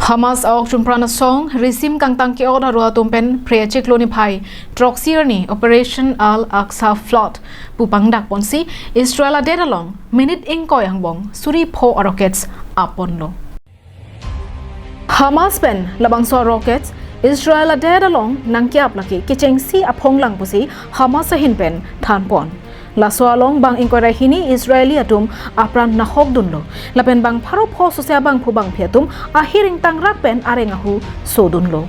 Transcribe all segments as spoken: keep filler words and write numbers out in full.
Hamas a-ok chumpran asong risim kangtang ke-ot aro atum pen Phre achiklo niphai throksi arni Operation Al-Aqsa Flood pu pangdak ponsi Israel adet along minute ingkoi angbong suri pho a-rockets ap ponlo. Hamas pen labangso a-rockets Israel adet along nangkeap lake kechengsi aphonglang pusi Hamas ahin pen than pon. Laso along bang ingkoi ra hini Israeli atum apran nahok dunlo. Lapen bang pharo pho sose abangphu bangphi atum ahir ingtangrak pen areng ahu so dunlo.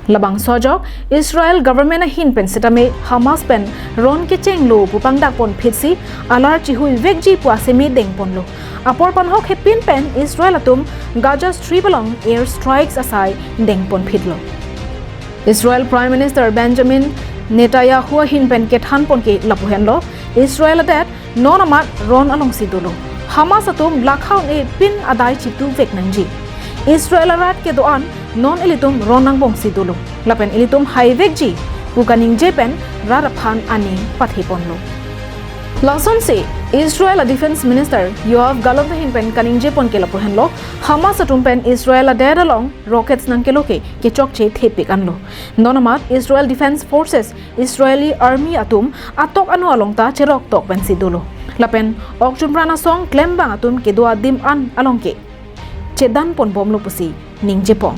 Labangso ajok Israel government ahin pen sitame Hamas pen ron kechenglo pu pangdak ponphitsi alar chihui vekji pu asemi deng ponlo. Apor panhok hepin pen Israel atum Gaza Strip along air strikes asai deng ponphitlo. Israel Prime Minister Benjamin Netanyahu ahin pen kethan pon ke lapu henlo, Israel adet non amat ron alongsi dolo. Hamas atum lakha un-e pin adai chitu vek nangji. Israel arat kedo-an non ilitum ron angbongsi dolo. Lapen ilitum hai vekji pu kaningje pen rat aphan aning pathe ponlo. Lasonsi Israel a-Defense Minister Yoav Gallant ahin pen kaningje pon ke lapu henlo, Hamas atum pen Israel adet along rockets nangkelo ke kechokche thepik anlo. Non amat Israel Defense Forces, Israeli Army atum atok ano along ta cherok tok pensi dolo. Lapen ok chumpran asong klembang atum kedo adim an along ke chedan ponbomlo pusi ningje pon.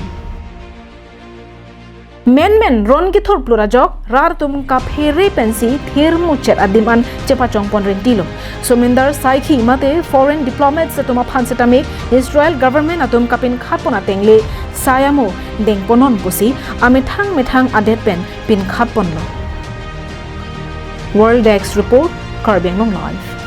Menmen ron kethur plura ajok rat atum kaphere pensi thir muchet adim an chepachong pon rentilo. Suminder Saikhi mate foreign diplomats atum aphan sitame Israel government atum kapinkhat pon ateng le sai amo deng ponnon pusi amethang methang adet pen pinkhat ponlo. World Desk Report, Karbi Anglong Live.